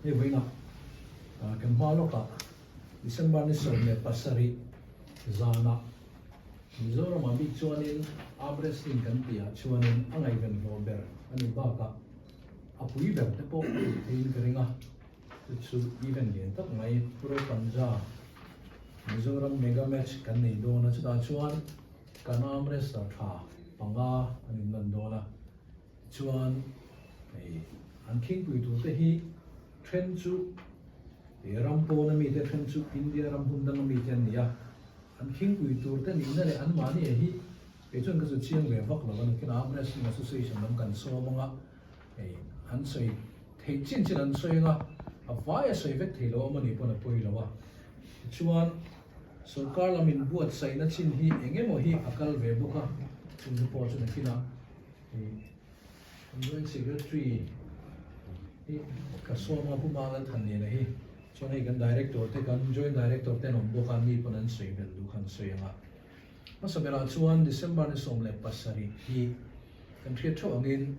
Hei vawiinah kan hma lawkah December ni 17 zanah Mizoramah bik chuanin arm wrestling kan tihah chuanin a ngaihven hlawh ber a nih bakah a pui ber te pawh tih theihin ka ring a, chu chu event lian tak mai Pro Panja Mizoram Mega Match kan nei dawn a, chutah chuan kan arm wrestler tha panga an inlan dawn a. Chuan hei an khingpui tur te hi then chu ih ram pawn a mite then chu India ram hmun dang a mite an ni a, an khingpui tur te nihna leh an mahni ah hi kei chuan ka zu chiang ve vak lo a ni. Kina Arm Wrestling Association lam kan sawm anga hei an sawi theih chin chin an sawi anga a vai a sawi vek thei lo a mawni pawn a pawi lo a. Tichuan sorkar lam inbuatsaihna chin hi eng emaw hi a kal ve bawk a, chung te pawh chu nakinah Joint Secretary hi ka sawm a, Pu Mala Thanliana hi chuan hei kan Director te kan Joint Director te an awm bawk a, mi pawn an sawi belh duh kha an sawi ang a. Hmasa berah chuan December ni 17 hi kan hriat theuh angin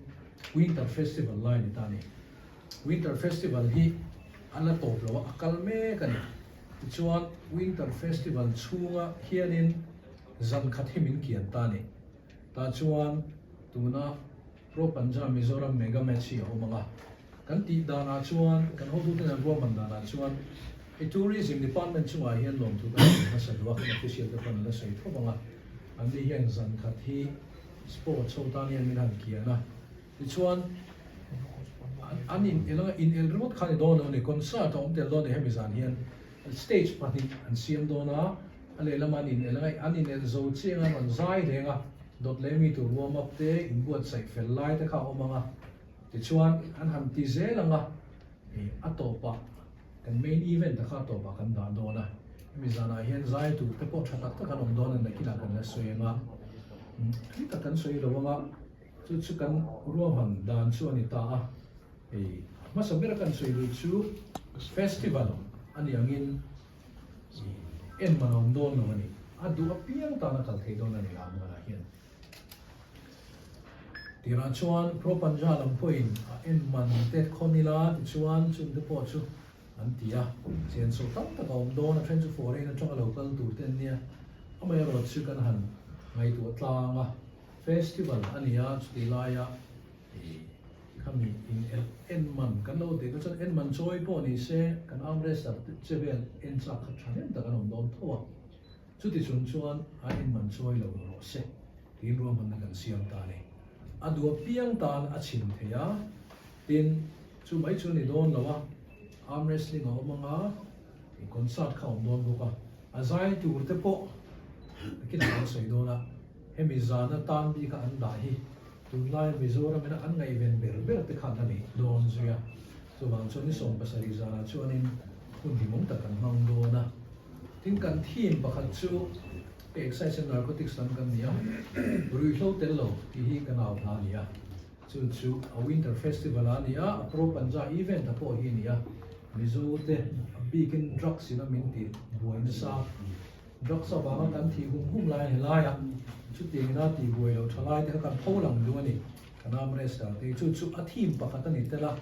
Winter Festival lai a ni ta a ni. Winter Festival hi a la tawp lo a, a kal mek a ni. Tichuan Winter Festival chhunga hianin zan khat hi min kian ta a ni. Tah chuan tuna Pro Punjab Mizoram Mega Match hi a awm ang a, kan tih danah chuan kan hotuten an ruahman danah chuan hei Tourism Department chungah hian lawmthu kan sawi hmasa duh a, kan official te pawn an la sawi tho vang a, anni hian zan khat hi sports ho tan hian min han kian a, tichuan an in el anga in el ringawt kha ni dawn lo a ni, concert a awm tel dawn a ni hemi zan hian. Stage pahnih an siam dawn a, a lehlamah an inel ang a, an inel zo chiang a, an rawn zai reng a, dawt leh mi tur warm up te, inbuatsaih fel lai te kha a awm ang a, tichuan an han ti zel ang a, ih a tawpah kan main event a kha a tawpah kan dah dawn a, hemi zanah hian zai tur te pawh tha tak tak an awm dawn a, nakinah kan la sawi ang a, thui tak kan sawi lo ang a, chu chu kan ruahman dan chu a ni ta a. Hei hmasa bera kan sawi duh chu festival a nih angin en man a awm dawn lo a ni. A duh apiang tan a kal thei dawn a ni lah mualah hian. Tirah chuan Pro Panja lam pawhin a en man te khawn ila tichuan chungte pawh chu an ti a. Senso tam tak a awm dawn a, then chu foreign atanga lo kal tur te an nia. Amaherawhchu chu kan han ngaihtuah tlang a, festival a ni a, chutih laia Khami in el en man kan lo tih kha chuan en man chawi pawh ni se kan arm wrestler te che vel en chak kha tha hnem tak an awm dawn tho a, chuti chung chuan a en man chawi lo rawh se tiin ruahmanna kan siam ta a ni. A duh apiang tan a chhim thei a, tin chu mai chu a ni dawn lo a, arm wrestling a awm ang a, concert kha a awm dawn bawk a, a zai tur te pawh nakinah kan sawi dawn a, hemi zana tan bika an dah hi Tunlai Mizoram ina an ngaihven ber ber te khan a ni dawn zui a, chuvang chuan ni 70 zanah chuanin hun hlimawm tak kan hmang dawn a. Tin, kan theme pakhat chu Excise and Narcotics lam kan ni a, ruihhlo tel lo tih hi kan au hla a ni a, chu chu a Winter Festival a ni a, a Pro Panja event a pawh hi a ni a, Mizo te a bikin drugs ina min tih buai nasa. Drugs avanga kan thih hum hum lai a ni lai a, chutiangin a tih buai loh tha lai te kha kan pho lang duh a ni. Kan arm wrestler te hi chu chu a theme pakhat a ni tel a,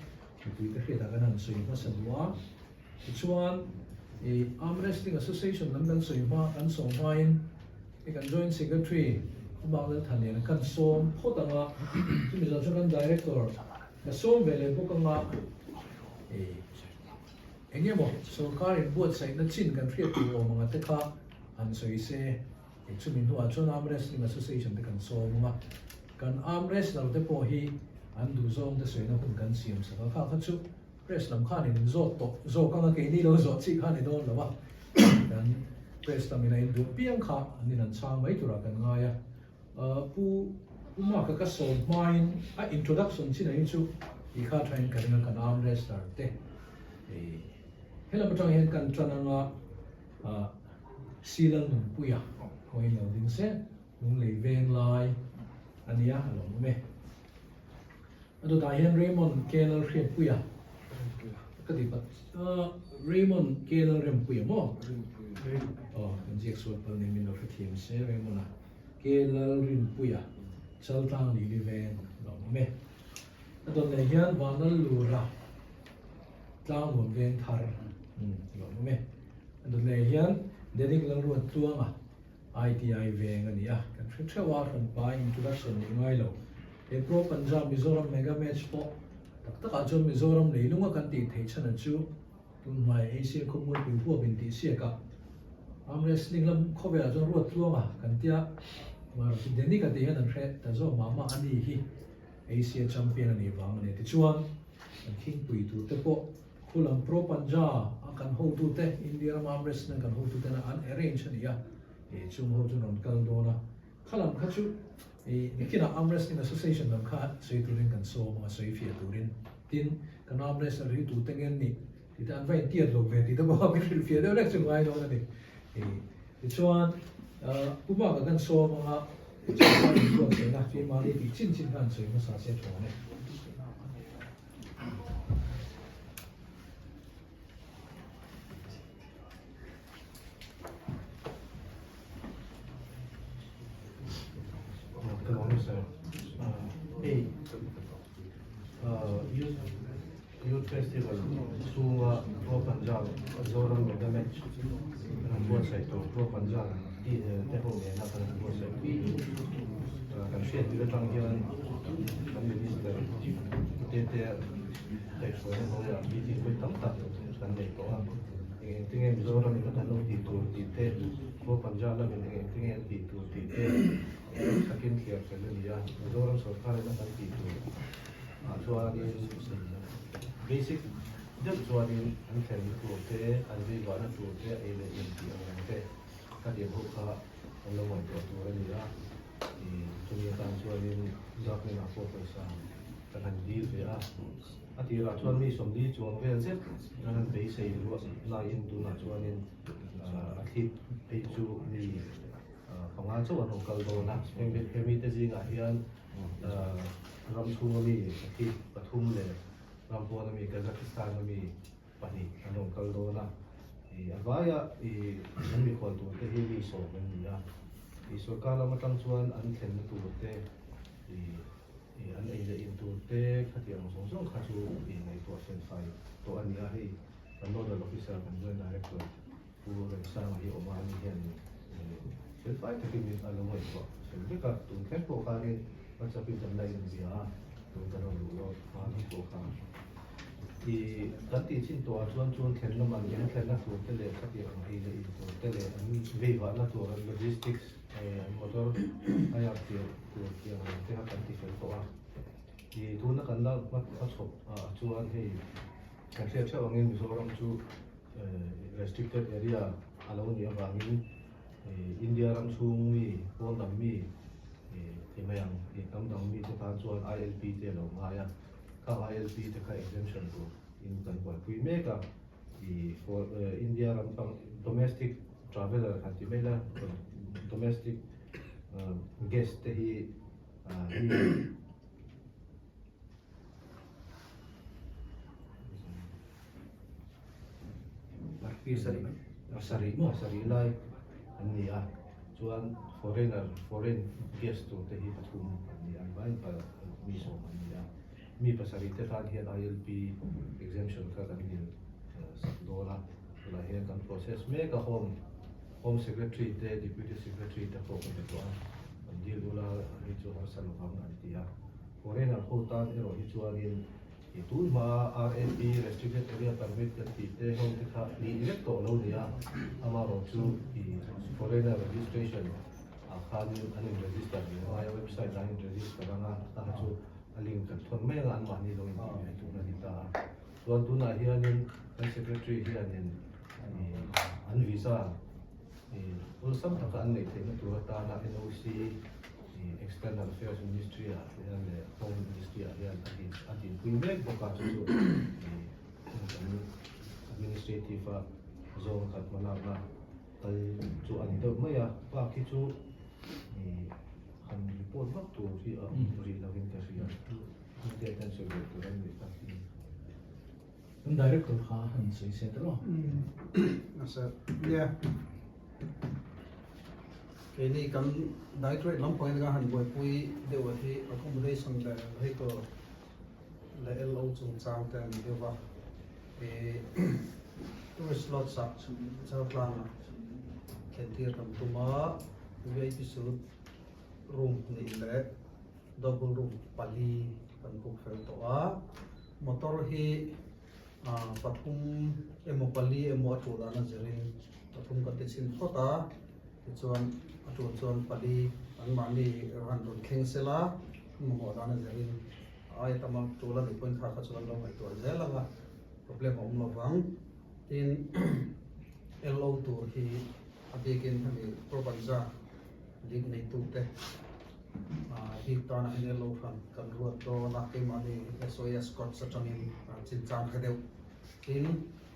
mipui te hriatah kan han sawi hmasa duh a. Tichuan ih Arm Wrestling Association lam kan sawi hma kan sawm hmain hei kan Joint Secretary Pu Banglalthanian kan sawm phawt ang a, chumi zawh chuan kan Director ka sawm ve leh bawk ang a ih. Eng emaw sorkar in buatsaihna chin kan hriat tur awm anga te kha han sawi se, eng chumi hnuah chuan Arm Wrestling Association te kan sawm ang a, kan arm wrestler te pawh hi an duhzawng te sawina hun kan siam sak a, kha kha chu press lam khan in zawt tawh zawk anga keini lo zawh chi kha a ni dawn lo a, kan press lam in a in duh piang kha an in an chhang mai turah kan ngai a. Pu Umaka ka sawm hmain a introduction chin hi chu ti kha thain ka ring a kan arm wrestler te helam atang hian kan tan anga Sila Nunpuia kawngin lo ding se Lunglei veng lai a nia a lo awm e. A dawtah hian Raymond K Lalhriatpuia ka ti pat Raymond K Lalrempuia maw? Aw kan ziak sual pal nen min lo hrethiam se Raymond-a K Lalrinpuia Chaltlang Lili Veng a lo awm e. A dawt leh hian Vanlallura. Tlangnuam veng thar lawm awm e. A dawt leh hian Denic Lalruat Tluanga ITI veng a ni a, kan hre theuh a, hranpa introduction nih ngai lo. He Pro Punjab Mizoram Mega Match pawh tak takah chuan Mizoram leilunga kan tih theih chhan a chu tunhmai Asia khawmualpui huap in tih siak a, arm wrestling lam khawvelah chuan Ruat Tluanga kan tia, amaherawhchu Denic a tih hian an hre ta zawk mah mah a ni hi Asia champion a nih vang a ni. Tichuan kan khingpui tur te pawh Khulam Pro Panja a kan hotute, India rama arm wrestling kan hotuten an arrange a ni a, ih chung ho chu rawn kal dawn a. Khalam kha chu ih nikinah arm wrestling association lam kha sawi turin kan sawm a, sawi fiah turin. Tin, kan arm wrestler hi tute nge an nih tih te an va intiat lo ve tih te pawh min hrilh fiah deuh lek chu ngai dawn a ni. Ih tichuan Pu Maka kan sawm anga tichuan inbuatsaihna keimahni tih chin chin kha an sawi hmasa se thawn e. Hei Youth Youth Festival chhunga Pro Punjab Zoram Mega Match kan han buatsaih tawh Pro Punjab te ho nena kan han buatsaih kan hriat tir atang hian kan Minister te kaihhruaina hnuaiah meeting vawi tam tak kan nei tawh a, eng eng tinge Mizoram in an lo tih tur tih te, Pro Punjab lamin eng eng tinge an tih tur tih te tam takin thliar fel a ni a, Mizoram sorkar in a kan tih tur ah chuanin basic deuh chuanin an thlenna tur te, an veivahna tur te, ei leh in tih ang reng te ka tih ho kha kan lo ngaihtuah tur a ni a. Chumi atan chuanin government ah pawh pawisa kan han dil ve a, a tirah chuan mi 40 chuang vel zet kan han beisei ruah laiin tunah chuanin a thlip phei chu mi panga chauh an rawn kal dawn a, hemi te zingah hian ram chhunga mi a thlip pathum leh ram pawna mi Kazakhstan a mi pahnih an rawn kal dawn a, ih a vaia ih an mikhual tur te hi mi 10 an ni a, ih sorkar lam atang chuan an thlenna tur te ih ih an ei leh in tur te khatiang zawng zawng kha chu ih ngaihtuah fel fai tawh a ni a, hei kan nodal officer kan joint director Pu Remsanga hi awm a, ani hian fel fai takin min a lo ngaihtuah fel vek a, tun thleng pawh khanin WhatsApp in kan la inzia a, tun kan rawn luh lawk hma hi pawh kha i kan tih chin tawh ah chuan chuan thlen lamah leh an thlenna tur te leh khatiang ang ei leh in tur te leh an veivahna tur an logistics an motor a yak tir tur tih ang reng te kha kan ti fel tawh a, i tuna kan la hmachhawp ah chuan hei Kan hriat theuh angin Mizoram chu restricted area a lo nih avangin India ram chhung mi, pawn dang mi ti mai ang, hnam dang mi te tan chuan ILP te a lo ngai a, khang ILP te kha exemption tur in kan buaipui mek a, India ram domestic traveller han ti mai la, domestic guest te hi mi. Pasarih maw pasarih lai an ni a chuan foreigner foreign guest tur te hi pathum an ni a an vaiin pa mi 10 an ni a mi pasarih te tan hian ILP exemption kha kan dil sak dawn a tunah hian kan process mek a home home secretary te deputy secretary te pawh ka be tawh a an dil ula hei chu harsa lovang an ti a. Foreigner ho tan erawh hi chuanin i tun hma RAP, Restricted Area Permit kan tih te ho te kha nih vek tawh lo nia, amaherawh chu i foreigner registration ah khanin an in register ve ngai a, website ah an in register anga ta kha chu a link kan thawn mai anga anmahni lo intih ve tur a ni ta a. Chuan tunah hianin kan secretary hianin i an visa i awlsam taka an neih theihna tur atana NOC External Affairs Ministry ah hian leh Home Ministry ah hian a din a dinpui mek bawk a, chu chu kan administrative a zawng khat hmalakna kal chu a ni deuh mai a, bak hi chu han report vak tur hi a awm rih lovin ka hria, hmingte ten sawi leh tur an nih tak hi. Kan director kha han sawi se tawh lo. Sir, yeah. Keini kan directorate lampangin ka han buaipui deuh a hi accommodation leh vehicle leh LO chungchang te a ni deuh va. Tourist lodge ah Chaltlang ah thlen tir kan tum a, VIP suite room hnih leh double room pali kan book fel tawh a, motor hi pathum emaw pali emaw a tul dan a zirin pathum kan ti chhin phawt a, tichuan a tul chuan pali anmahni ran rawn thleng sela mamawh dan a zirin a aia tam a tul a nih pawhin kha kha chu an lo ngaihtuah zel ang a, problem a awm lo vang. Tin, LO tur hi a bikin hemi Probanza dik neitute bik tana hian LO hran kan ruat dawn a, keimahni SOS Corps atangin chinchang hre deuh. Tin,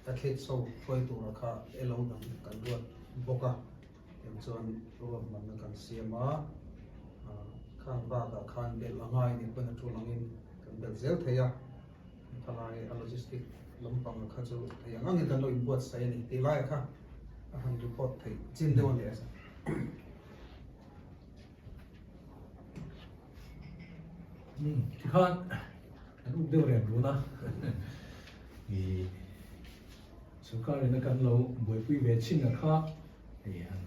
athletes ho hruai tura kha LO dang kan ruat bawk a, tiang chuan ruahmanna kan siam a, khang bakah khan belh a ngai nih pawn a tul angin kan belh zel thei a. Thalai a logistic lampang kha chu thei ang angin kan lo inbuatsaih a ni tih lai kha a han report theih chin deuh a ni a. Tikhan kan up deuh reng run a, i sorkar ina kan lo buaipui ve chin a kha hei han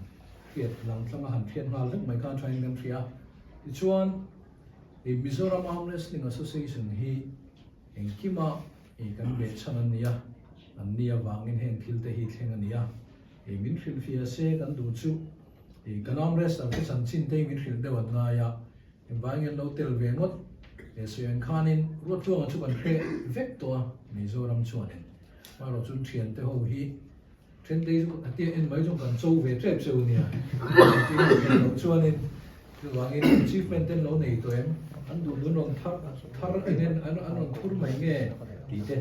hriat lang tlang a han hriat nghal vek mai khan thain kan hria. Tichuan i Mizoram Arm Wrestling Association hi engkima i kan ve chhan an ni a, an ni avangin heng thil te hi thleng a ni a, i min hrilhfiah se kan duh chu i kan arm wrestler te chanchin te hi min hrilh deuh an ngai a, engvangin an lo tel ve ngawt he sawi khanin Ruatluanga chu kan hre vek tawh a Mizoram chuanin amaherawh chu thiante ho hi Thentei chu a tia en mai chu kan cho ve tep cheu nia. Engtin loh chuanin chuvangin achievement ten lo nei tawh em, an duh dun rawn thar thar eng an rawn thur mai nge tih te.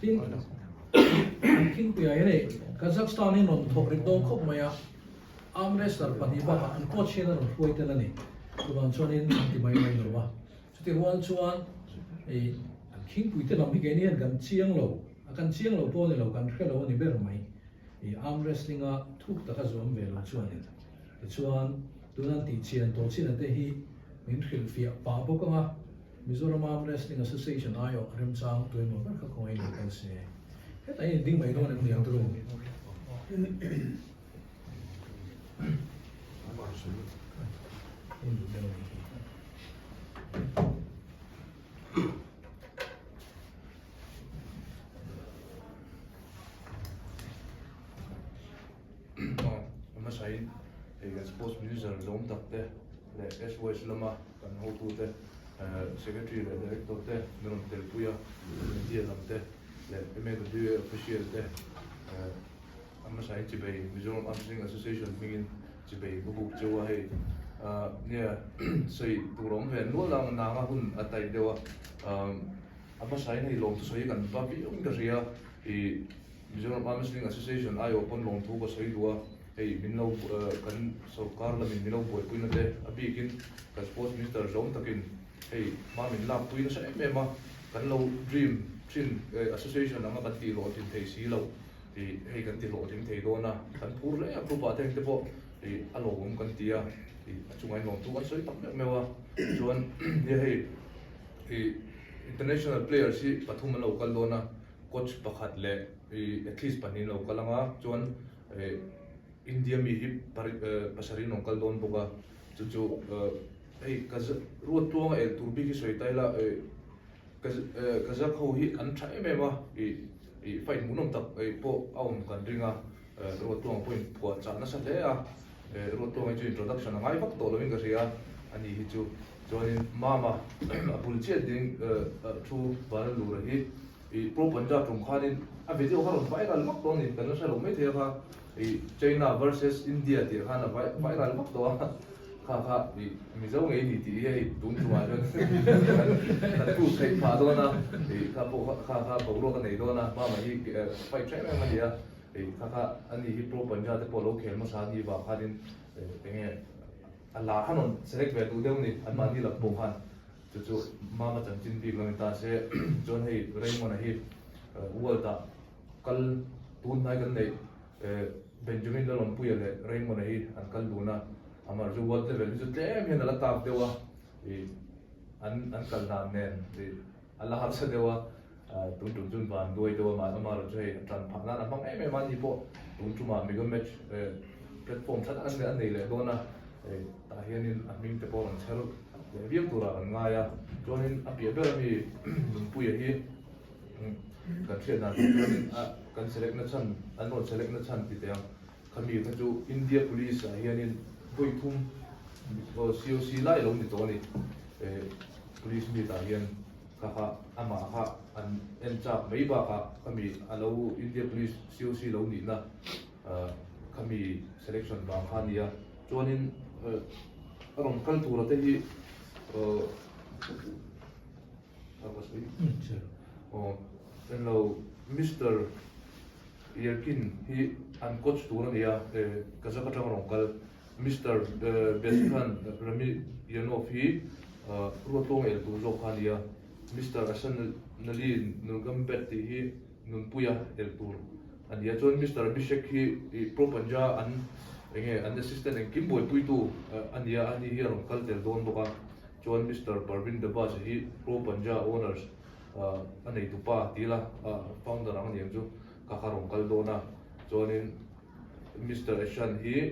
Tin, an khingpuiah hian hei Kazakhstan hian rawn thawk rit dawn khawp mai a, arm wrestler pahnih bakah an coach hian a rawn hruai tel a ni. Chuvang chuanin an ti mai mai lo a. Chutih rual chuan hei an khingpui te lam hi keini hian kan chiang lo. A kan chiang lo pawh a ni lo, kan hre lo a ni ber mai. I arm wrestling a thuk taka zuam ve lo chuanin. Tichuan, tuna tih chian tawh chin a te hi min hrilhfiah pah bawk ang a, Mizoram Arm Wrestling Association aiawh remchang tuemaw ber kha khawngaih lo kal se. Hetah hian ding mai dawn em ni ang turu? Hmasain hei kan sports minister zawm tak te leh SYS lama kan hotute secretary leh director te min rawn telpui a, media lam te leh MAWA official te hmasain chibei Mizoram Arm Wrestling Association hmingin chibei ka buk cheu a hei nia sawi tur a awm ve nual a nanga hun a tight deuh a. A hmasain hei lawmthu sawi kan va viauin ka hria i Mizoram Arm Wrestling Association aiawh pawn lawmthu ka sawi duh a, hei min lo kan sorkar lamin min lo buaipuina te a bikin kan Sports Minister zawng takin hei hma min lakpui nasa em em a, kan lo dream thin association anga kan tih hlawhtlin thei si lo i hei kan ti hlawhtling thei dawn a, kan phur hle a group ah te heng te pawh i a lawmawm kan ti a, i a chungah in lawmthu kan sawi tak meuh meuh a, chuan hei I international players hi pathum an lo kal dawn a, coach pakhat leh i athletes pahnih an lo kal ang a, chuan India mi hi pasarih an rawn kal dawn bawk a, chu chu hei Ruattluanga el tur bik hi sawi ta ila Kazakh ho hi an tha em em a, i fight hmuhnawm tak pawh a awm kan ring a, Ruattluanga pawhin phuah chah nasa hle a, Ruattluanga hi chu introduction a ngai vak tawh lovin ka hria a ni hi chu. Chuanin Mama a bul chiah ding thu Vanal Lura hi i Pro Punjab tum khanin a video kha rawn viral vak tawh a ni, kan la hre lo maithei a kha i China versus India tih khan a viral vak tawh a, kha kha i Mizo ngei ni tih hi hei tun tumah chuan kan proof theih phah dawn a, i kha pawh kha kha boruak a nei dawn a, Mama hi fight hrem em a ni a, i kha kha ani hi Pro Punjab te pawh lo khel hmasa a ni vang khanin enge A la khan rawn select ve duh deuh ni, anmahni lam pawh khan chu chu Mama chanchin bik lo ni ta se chuan hei Raymond-a hi world ah kal tun hnai kan neih Benjamin Lalawmpuia leh Raymond-a hi an kal dun a, amah chu world level hi chu tlem hian a la tap deuh a, ih an an kal dan nen ih a la harsa deuh a. Tun tum chuan van duai deuh a, mahni amaherawh chu hei a tan phah nan a hmang em em a, ani pawh tun tumah mega match platform that a nei leh dawn a, tah hianin a hming te pawh a rawn chher leh viau turah kan ngai a, chuanin a piah ber ami Nunpuia hi kan hriat dan tur chuanin a kan select na chhan an rawn select na chhan ti teh ang khami kha chu India Police ah hianin vawi thum COC lai a lo ni tawh a ni Police meet ah hian. Kha kha amah kha an en chak mai bakah khami a lo India Police COC lo nihna khami selection vang kha a nia. Chuanin a rawn kal tura te hi englo Mister Yerkin hi an coach tur a nia, Kazakh atanga rawn kal. Mister Beshan Rami Yanov hi Ruatlawng el tur zawk kha a ni a, Mister Asanali Nurgambet tih hi Nunpuia el tur a ni a, chuan Mister Abhishek hi Pro Panja an enge an assistant engkim buaipuitu a ni a, ani hi a rawn kal tel dawn bawk a, chuan Mister Parvin Dabas hi Pro Panja owners a neitupa ti ila founder ang a ni ang chu kha kha a rawn kal dawn a, chuanin. Mister Eshan hi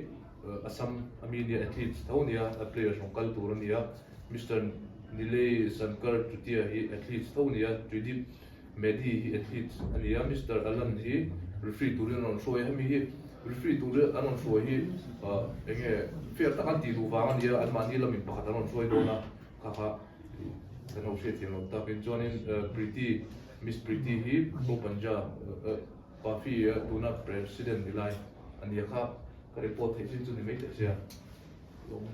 Assam ami nia athletes tho nia a players rawn kal tur a nia, Mister Nilay Sankar Chutia hi athletes tho nia, Tridip Medhi hi athletes a nia, Mister Alan hi referee turin an rawn hruai a, hemi hi referee tur an rawn hruai hi eng nge fair tak an tih duh vang a nia, anmahni lamin pakhat an rawn hruai dawn a, kha kha kan lo hriatthiam loh takin chuanin Preeti Miss Preeti hi Pro Panja Pafi a tuna President ni lai a nia kha ka report theih chin chu ni mai teh sia. Lawm.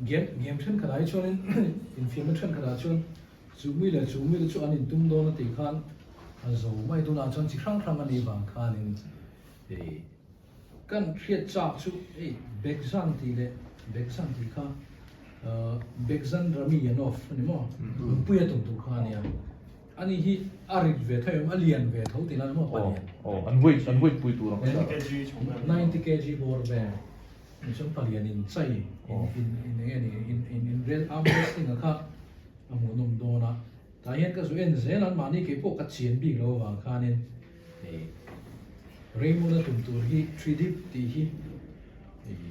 Game game thenkhatah hi chuanin infiamna thenkhatah chuan Chu mi leh chu mi te chu an intum dawn a tih khan a zo mai tunah chuan chi hrang hrang a nih vang khanin hei kan hriat chak chu hei Bekzan tih leh Bekzan tih kha Bekzan Rami Yanov a ni maw Lungpuia tum tur kha a nia ani hi a rit ve tho em a lian ve tho tih lai maw palian aw an weight an weight pui tur ang 90 kg bawr vel ni chuan palian in chai in in in enge ni in in in rel arm wrestling a kha A hmuhnawm dawn a, tah hian ka zu en zel an mahni kei pawh ka chian bik lo avang khanin hei Raymond-a tum tur hi Tridip tih hi hei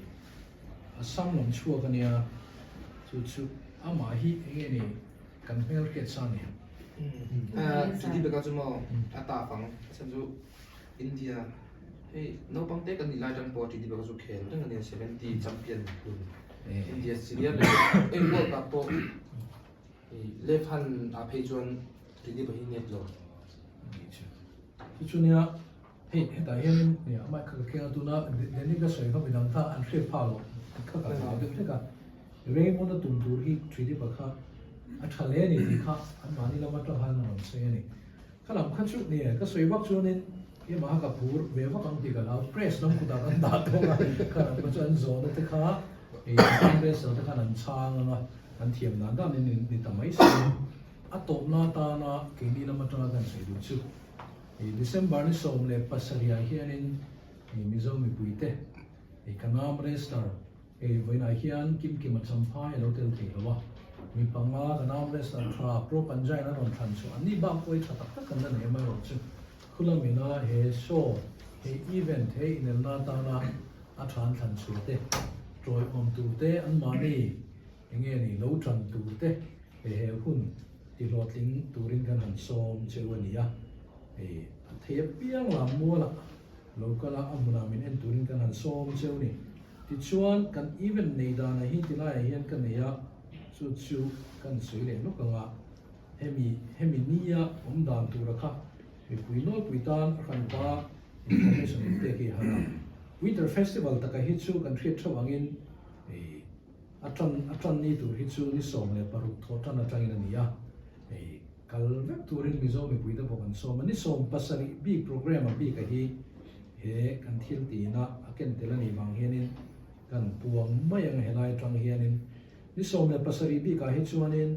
a sam lam chhuak a nia, chu chu amah hi eng nge ni kan hmel hriat sa nia. Tridip eka chu maw a tap ang, a chhan chu India hei naupang te kan nih lai atang pawh Tridip eka chu khel reng a nia 70 champion hlun. India senior leh hei World Cup pawh left hand ah phei chuan Tridip hi net lo. Chu chu nia hei hetah hianin nia amah kha ka keng a tuna Danny ka sawi kha midang kha an hriat phah lo kha ka hlau deuh hlek a Raymond a tum tur hi Tridip a kha a tha hle a ni tih kha anmahni lam atang khan a rawn sawi a ni. Ka lam kha chu nia ka sawi vak chuanin keimah ka phur ve vak ang tih ka hlau, press lam kutah kan dah tawk a, ka lam kha chu an zawhna te kha ih an wrestler te khan an chhang ang a, an thiam dan dan in ni ta mai si a tawpna atana keini lam atanga kan sawi duh chu ih December ni 17 ah hianin ih Mizo mipui te ih ka ngam wrestler Hei vawiinah hian Kimkima Champhai a lo tel thei lo a, mi panga kan arm wrestler tha Pro Panjain a rawn thlan chu anni bak pawh hi tha tak tak kan la nei amaherawh chu khulamina he show, he event, he inelna atana a tha an thlan chhuah te, tawiawm tur te, anmahni enge ni lo tan tur te he he hun tihlawhtling turin kan han sawm cheu a ni a, hei a thei apiang lam mualah lo kal a, a hmunah min en turin kan han sawm cheu a ni. Tichuan, kan event nei danah hi tilaiah hian ka nei a, chu chu kan sawi leh lawk ang a, hemi hemi nia awm dan tura kha mipui nawlpui tan a hranpa information min pek hi a har a. Winter Festival taka hi chu kan hriat theuh angin hei a tan a tan ni tur hi chu ni 16 thawh tan atangin a ni a, hei kal vek turin Mizo mipuite pawh kan sawm a, ni 17 bik program a bika hi He kan thil tihna a ken tel a nih vang hianin kan puang mai ang helai atang hianin ni 17 bikah hi chuanin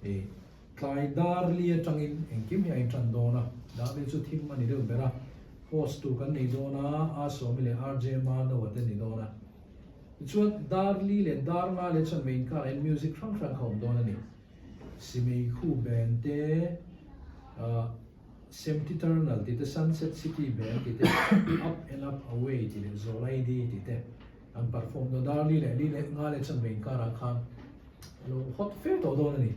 ih Tlai dar li atangin engkim hi a intan dawn a, dar li chu thim a ni deuh ber a, host tur kan nei dawn a, A Sawmi leh RJ Manoa te ni dawn a. Tichuan dar li leh dar nga leh chuan main car ah hian music hrang hrang kha awm dawn a ni. Simei khu band te, Semti Ternal tih te, Sunset City band tih te, Up and Up Away tih leh Zawlaidi tih te an perform dawn. Dar li leh li leh nga leh chuan main car ah khan a lo hot fe tawh dawn a ni.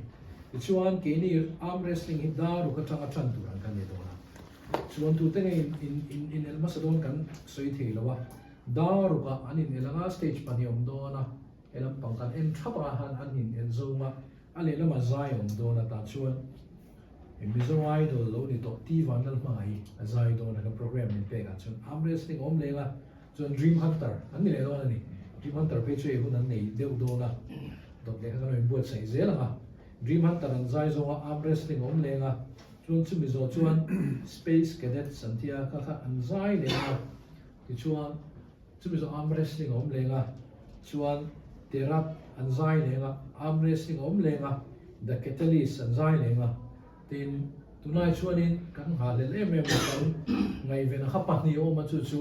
Tichuan keini arm wrestling hi dar ruk atanga tan tur an kan ni dawn a. Chuan tute nge in in in el hmasa dawn kan sawi thei lo a. Dar rukah an in el anga stage pahnih awm dawn a, he lampang kan en thap ah han an in el zawng a, a lehlamah zai awm dawn a tah chuan Mizo Idol lo ni tawh T Vanlalhma hi a zai dawn a kan program min pek ah chuan arm wrestling awm leng a, chuan Dream Hunter an ni leh dawn a ni. Dream Hunter phei chu ei hun an nei deuh dawn a, dawt leh kha kan lo inbuatsaih zel ang a. Dream Hunter an zai zawng a, arm wrestling awm leng a, chuan chumi zawh chuan Space Cadets an tia kha kha an zai leng a. Tichuan, chumi zawh arm wrestling a awm leng a, chuan Terap an zai leng a, arm wrestling a awm leng a, The Catalyst an zai leng a, tin, tunlai chuanin kan nghahhlelh em em a, kan ngaihven a kha pahnih a awm a, chu chu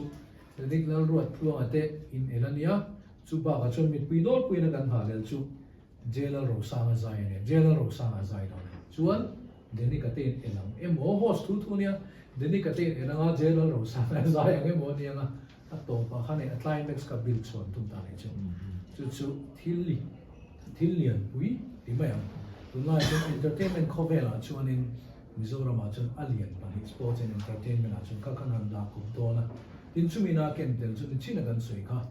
Danik Lalruattluanga te in el a nia, chu bakah chuan mipui nawlpuiin a kan nghahhlelh chu J Lalrosanga zai a nia, J Lalrosanga a zai dawn a ni. Chuan Danica te in el ang emaw, host thu thu nia, Danica te in el anga J Lalrosanga a zai ang emaw nia nga, a tawpah khan a climax kha build chhuan tum ta ni chu. Chu chu thil thil lianpui ti mai ang. Tunlai chuan entertainment khawvelah chuanin Mizoramah chuan a lian pahnih sports and entertainment ah chuan kha khan han dah kawp dawn a. Tin chumi na ken tel chu ni chin a kan sawi kha.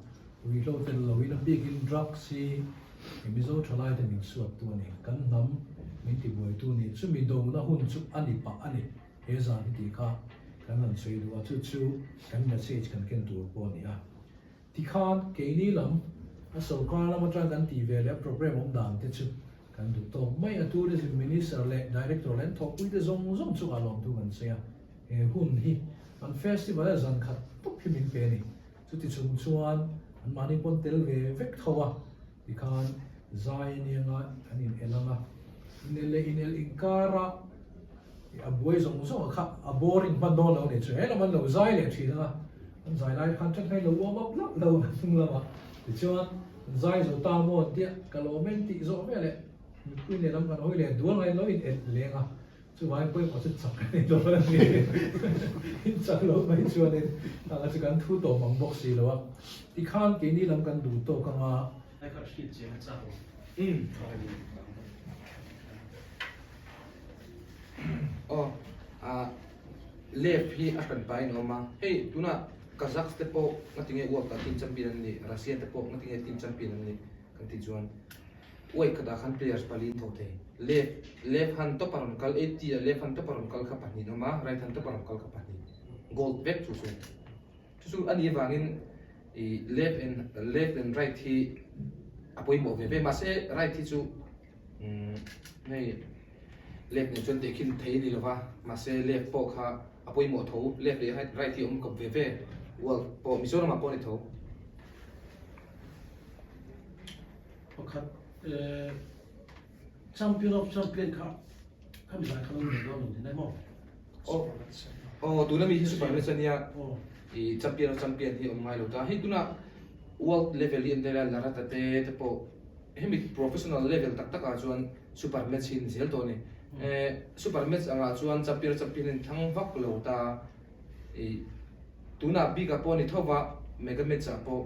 Ruihhlo tel loin a bikin drugs hi i Mizo thalai te min suat tu a ni. Kan hnam min tibuai tu a ni. Chumi dona hun chu a ni pah a ni. He zan hi tih kha kan han sawi duh a, chu chu kan message kan ken tur pawh a ni a. Tikhan keini lam a sorkar lam atang kan tih ve leh a programme awm dan te chu kan duh tawk mai a. Tourism Minister leh Director leh an thawkpui te zawng zawng chungah lawmthu kan sawi a. He hun hi an festival a zan khat tawp hi min pe a ni. Chuti chung chuan an mahni pawn tel ve vek tho a, tikhan zai a nia nga an in el ang a, in el leh in el inkar a a buai zawng zawng a kha a boring hman dawn lo a nih chu, he lam an lo zai leh thin ang a, an zai lai khan ṭan khan lo warm up hlauh hlauh ang hnung lamah, tichuan an zai zo ta maw an tia ka lawm em tih zawh veleh mipui lehlam kan hawi leh dual ngain lo in el leng a. Chuvangin pawimawh chu chak a ni dawn a ni. In chak loh mai chuanin tah chu kan thu tawh mang bawk si lo a. Tikhan keini lam kan duh tawk ang a. Ai kha hriat chiang a chak lo. Aw ah left hi a hran pahin a awm a. Hei tunah Kazakhs te pawh ngatinge World Cup team champion an nih, Russia te pawh ngatinge team champion an nih kan tih chuan Uai khatah khan players pali an tho thei. Left left hand top a rawn kal 80 ah left hand top a rawn kal kha pahnih an awm a, right hand top a rawn kal kha pahnih. Gold vek chu chu. Chu chu a nih avangin i left and left and right hi a pawimawh ve ve. Mahse right hi chu umm hei left nen chuan tehkhin thei a ni lova, mahse left pawh kha a pawimawh tho. Left leh right hi a awm kawp ve ve. World pawh Mizoramah pawh a ni tho. Pakhat Champion of Champion kha khami zai kha lo nei dawn lo ni nai maw? Aw aw tuna mi hi super match ania i champion of champion hi awm ngai lo ta hei tuna world level hi an tel a Larata te te pawh hemi professional level tak tak ah chuan super match hi ni zel tawh a ni super match angah chuan champion of champion hi an thlang vak lo ta i tunah bik ah pawh a ni tho va mega match ah pawh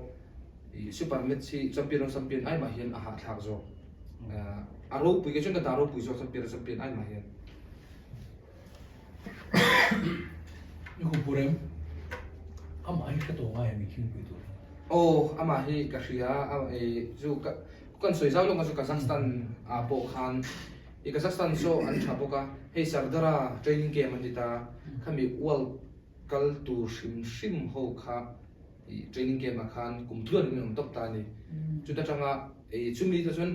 I super match hi champion of champion ai mah hian a hahthlak zawk. A ropui ke chuan ka dah ropui zawk champion of champion ai mah hian. I hu purem amah hi hre tawh ngai em i thilpui tur hi? Aw amah hi ka hria a e chu ka kan sawi zau lawk a chu Kazakhstan ah pawh khan i Kazakhstan saw an tha bawk a hei Sardara training camp an ti ta khami world kal tur hrim hrim ho kha i training camp ah khan kum tluan in awm tawp ta a ni. Chuta tanga i chumi te chuan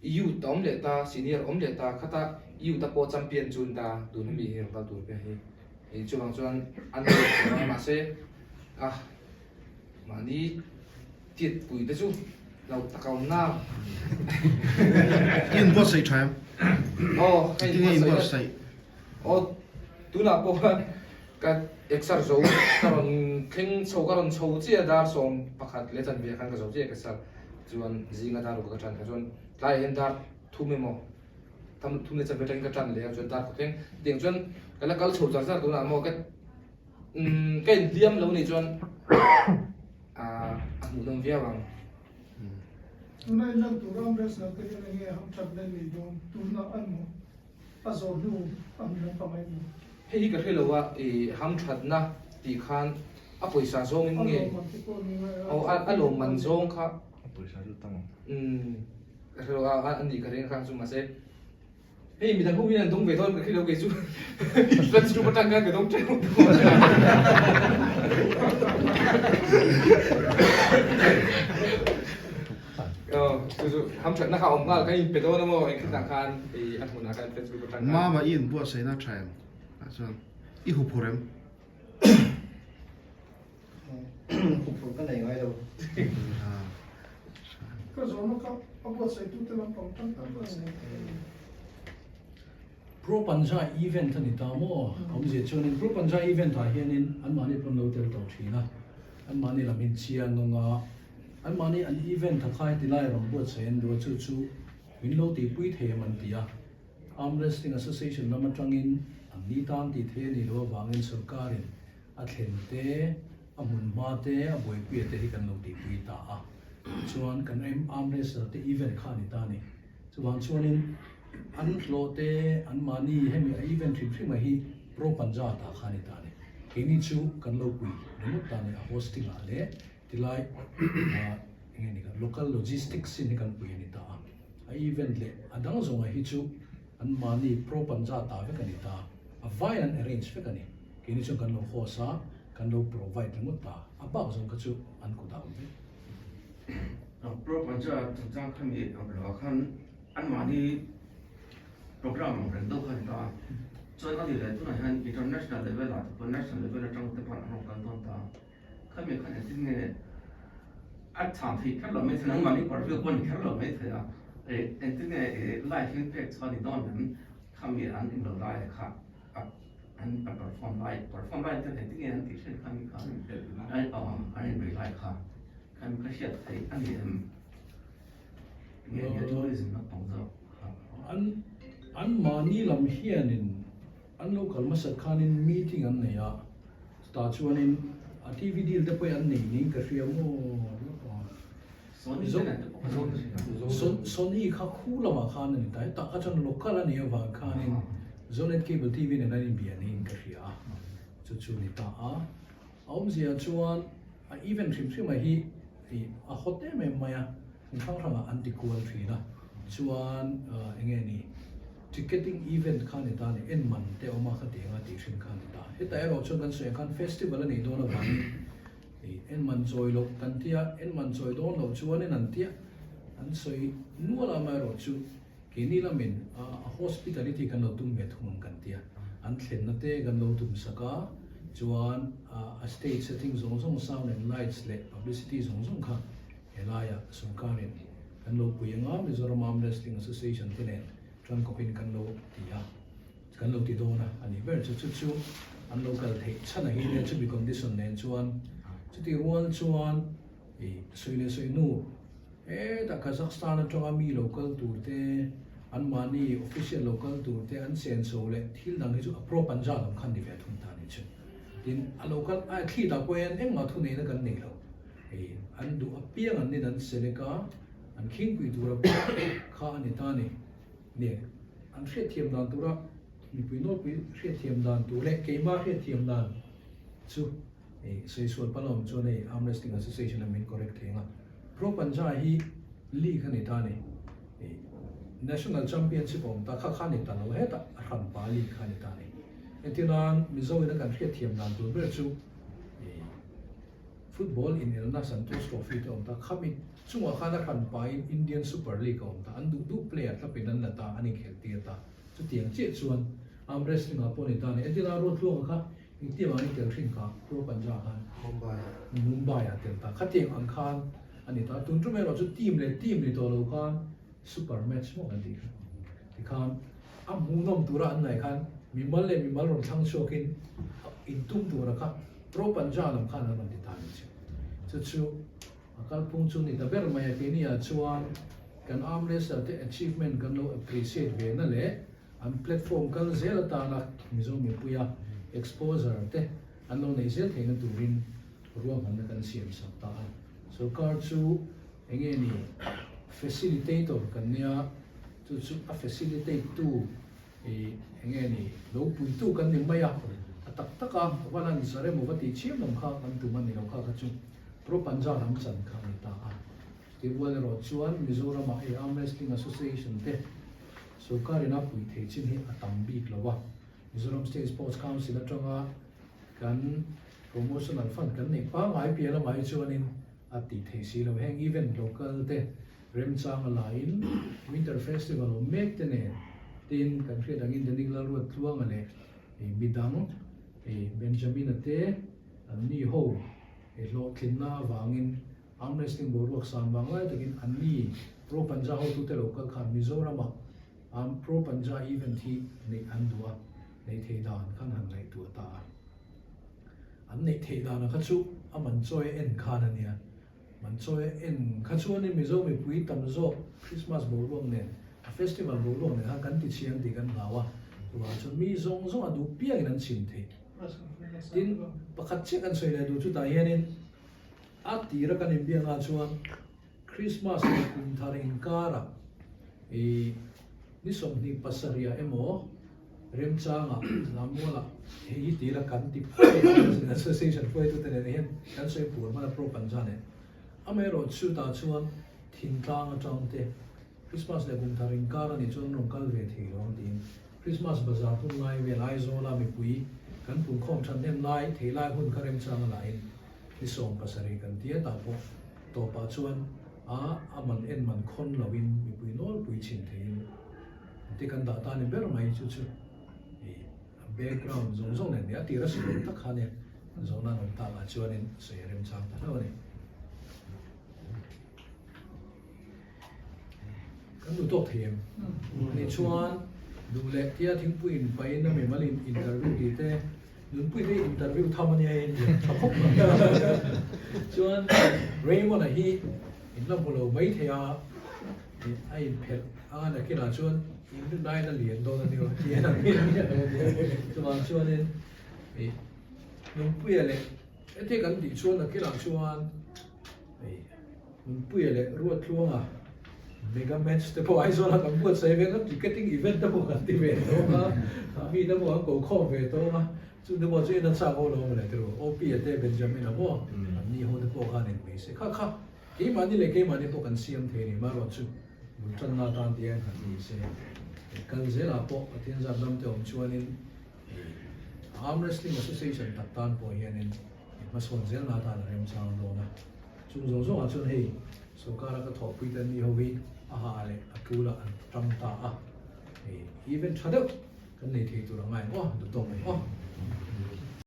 youth a awm leh ta, senior a awm leh ta, khata youth a pawh champion chu an ta tun ami hi rawn kal tur pek hi. I chuvang chuan an leh tawh a mahse ah mahni tiat pui te chu. Lo tak a awm na. I inbuatsaih tha em? Aw, ka Tinge inbuatsaih. inbuatsaih? Aw, tunah pawh khan ka exer zo ka rawn thleng chho ka rawn chho chiah dar 11:15 khan ka zo chiah exer chuan zinga dar ruk ka tan kha chuan tlaiah hian dar thum emaw tam thum leh chanve atangin ka tan leh a chuan dar khat thleng tiang chuan ka la kal chho char char tunah maw ka umm ka inhliam lo nih chuan a hmuhnawm viau ang. Tuna in lan tur ram wrestler te hian enge hamthat na nei dawn tuna an maw a zawh hnu a hmun an pangai maw? Hei hi ka hre lo a i hamthatna tih khan a pawisa zawngin nge A lawmman te pawh ni ngai a aw a lawmman zawng kha A pawisa chu tam ang. Umm ka hre lo a a nih ka ring kha chu mahse Hei midang ho hian an dawng ve dawn ka hre lo kei chu fans group atang khan ka dawng teuh aw chu chu hamthatna kha awm nghal kan inpe dawn a maw engkhatah khan i a hmunah khan fans group atang khan Mama i inbuatsaihna tha em? Ah chuan i huphurh em? Huphurh ka nei ngai lo. Ka zawhna kha a buatsaihtu te lampang tan tan a ni. Pro Panja event a ni ta maw? Awmzia chuanin Pro Panja event ah hianin anmahni pawn lo tel tawh thin a, anmahni lam in chiang ang a, anmahni an event a kha heti lai rawn buatsaih an duh a, chu chu min lo tihpui thei em an ti a. Arm Wrestling Association lam atangin an ni tan tih thei a nih loh avangin sorkarin a thlen te, a hmun hma te, a buaipuia te hi kan lo tihpui ta a. Chuan kan arm wrestler te event kha a ni ta a ni. Chuvang chuanin an hlawh te, an mahni hemi a event hrim hrim a hi Pro Panja ta kha a ni ta a ni. Keini chu kan lo pui ringawt ta a ni, a hosting ah leh tilai eng nge ni kha local logistics in hi kan pui a ni ta a. A event leh a dang zawnga hi chu an mahni Pro Panja ta vek a ni ta. A vai an arrange vek a ni. Keini chuan kan lo host a, kan lo provide ringawt ta. A bak zawng kha chu an kut ah awm vek. Pro Panja chungchang kha mi ang lo ah khan anmahni program ang reng deuh kha a ni ta a. Chuan a ni leh tunah hian international level ah te pawh national level atang te pawh an rawn kal dawn ta a. Khami khan engtin nge a chhan theih kher lo mai thei a, nangmahni parvel pawh a ni kher lo mai thei a, engtin nge live in pek chuan ni dawn em khami an inlo lai kha an a perform lai perform lai ten engtin nge an tih hriat khami kha an inbei lai kha khami kha hriat theih a ni em nge nia tourism naupang zawk kha. An anmahni lam hianin An lo kal hmasat khanin meeting an nei a, chutah chuanin a TV deal te pawhin an nei niin ka hria maw Sony kha khu lamah khan a ni ta, hetah kha chuan local a nih avang khanin Zonet Cable TV nen an inbia niin ka hria a, chu chu ni ta a. A awmzia chuan a event hrim hrim a hi a hot em em mai a, hmun hrang hrangah an ti kual thin a, chuan eng nge ni ticketing event kha ni ta ni, en man te awm a kha ti anga tih hrim kha ni ta. Hetah erawh chuan kan sawi ang khan festival a nih dawn avangin en man chawi loh kan tia, en man chawi dawn loh chuanin an tia, an sawi nual a, amaherawhchu keini lamin a hospitality kan lo tum ve thung ang kan tia, an thlenna te kan lo tum sak a, chuan a stage setting zawng zawng sound and lights leh publicity zawng zawng kha Helaiah sawrkarin kan lo pui anga Mizoram Arm Wrestling Association te nen tangkawpin kan lo ti a, kan lo ti dawn a, a nih ber chu chu chu an lo kal theih chhan a hi nia chumi condition nen chuan chuti rual chuan i sawi leh sawi hnu hetah Kazakhstan atanga mi lo kal tur te anmahni official lo kal tur te an senso leh thil dang hi chu a pro panja lam khan ni ve thung ta a nih chu. Tin a lo kal a thli dah pawh hian engmah thuneihna kan nei lo. Hei an duh apiang an nin an select a, an khingpui tura kha a ni ta a ni. Nia, an hriatthiam dan tura mipui nawlpui hriatthiam dan tur leh keimah hriatthiam dan chu hei sawi sual pal a awm chuan hei Arm Wrestling Association a min correct thei ang a. Pro Panja hi league a ni ta a ni. Hei National Championship a awm ta kha kha a ni ta lo hetah a hranpa league kha a ni ta a ni. Entirnan Mizo ina kan hriatthiam dan tur ber chu hei Football inelna Santosh Trophy te awm ta, khami chungah khan a hran pahin Indian Super League a awm ta, an duh duh player tlapin an la ta, an inkhelh tir ta. Chutiang chiah chuan arm wrestling ah pawh ni ta a ni. Entirna Ruatluanga kha engtiang angin tel thin kha Pro Panja khan Mumbai ah tel ta. Khatiang ang khan. a ni ta. Tun tum erawh chu team leh team ni tawh lo khan super match maw kan tih kha tikhan a hmuhnawm tura an ngaih khan mimal leh mimal rawn thlang chhuakin intum tura kha Pro Panja lam khan an rawn ti ta a ni chu. Chu chu a kalphung chu ni ta ber mai a, keini ah chuan kan arm wrestler te achievement kan lo appreciate ve na leh an platform kal zel atana Mizo mipuia exposure te an lo neih zel theihna turin ruahmanna kan siam sak ta a. Sorkar chu enge ni facilitator kan nia, chu chu a facilitate tu i enge ni lo puitu kan ni mai a, a tak tak a va lan zar emaw va tih chiam lam kha kan tum a ni lo kha kha chu Pro Panja lam chan kha a ni ta a. Chutibual erawh chuan Mizoramah hei Arm Wrestling Association te sorkar ina pui thei chin hi a tam bik lo a, Mizoram State Sports Council atanga kan promotional fund kan neih pangngai piah lamah hi chuanin a tih theih si lo. Heng event local te remchang a laiin Winter Festival awm mek te nen tin kan hriat angin Danik Lalruat Tluanga leh midang Benjamin-a te an ni ho hlawhtlinna avangin Arm wrestling boruak san vang lai takin anni Pro Panja hotute lo kal khan Mizoramah Arm Pro Panja event hi neih an duh a, neih theih dan khan han ngaihtuah ta a. An neih theih dana kha chu a man chawi a en khan a nia. Man chawi a en kha chuanin Mizo mipui tam zawk Christmas boruak nen, a festival boruak nen khan kan ti chhiang tih kan hlau a, chuvang chuan mi zawng zawng a duh piangin an chhim thei. Tin, pakhat chiah kan sawi leh duh chutah hianin, A tira kan inbiakah chuan Christmas leh kum thar inkarah i ni 27 emaw remchangah Lammualah hei hi tira kan ti phawt a, Association hruaitute nen hian kan sawi pur hman a Pro Panja nen. Amaherawh chutah chuan thingtlang atang te Christmas leh kum thar inkar a nih chuan an rawn kal ve thei lo ang tiin Christmas bazar hun lai vel Aizawla mipui kan punkhawm thahnem lai thei lai hun kha remchang a lahin Ni 70 kan ti a, tah pawh tawpah chuan a a man en man khawn loin mipui nawlpui chhin theiin an ti kan dah ta ni ber mai chu chu i a background zawng zawng nen nia a tir a sawi tak kha nia zawhna an awm takah chuanin sawi a remchang ta hlauh a ni. Kan duh tawk thei em? Ani chuan duh leh tia thingpui in pahin a mimal in interview tih te nunpui te interview tham ania in tha khawp mai. Chuan Raymond-a hi in la hmu lo mai thei a, a inphelh a nakinah chuan in rinaiin a lian dawn a ni aw ti a chuvang chuanin nunpuia leh heti kan tih chuan nakinah chuan Hei Nunpuia leh Ruattluanga mega match te pawh Aizawla kan buatsaih ve kan ticketing event te pawh kan ti ve tawng a, mi te pawh an ko khawm ve tawng a, chu te pawh chu en a chak ho lo mawle tiraw OP-a te Benjamin-a maw an ni ho te pawh khan en mai se kha kha keimahni leh keimahni pawh kan siam thei a ni marawh chu bul tanna atan te hian han ni se kal zelah pawh Pathian zat ram te awm chuanin Arm Wrestling Association tak tan pawh hianin Hmasawn zelna atan a remchang dawn a, chung zawng zawngah chuan hei sorkara ka thawhpui te an ni ho hi a ha leh a tulah an tang ta a, hei event tha deuh kan nei thei tur a ngai ang aw, duh tawk mai aw.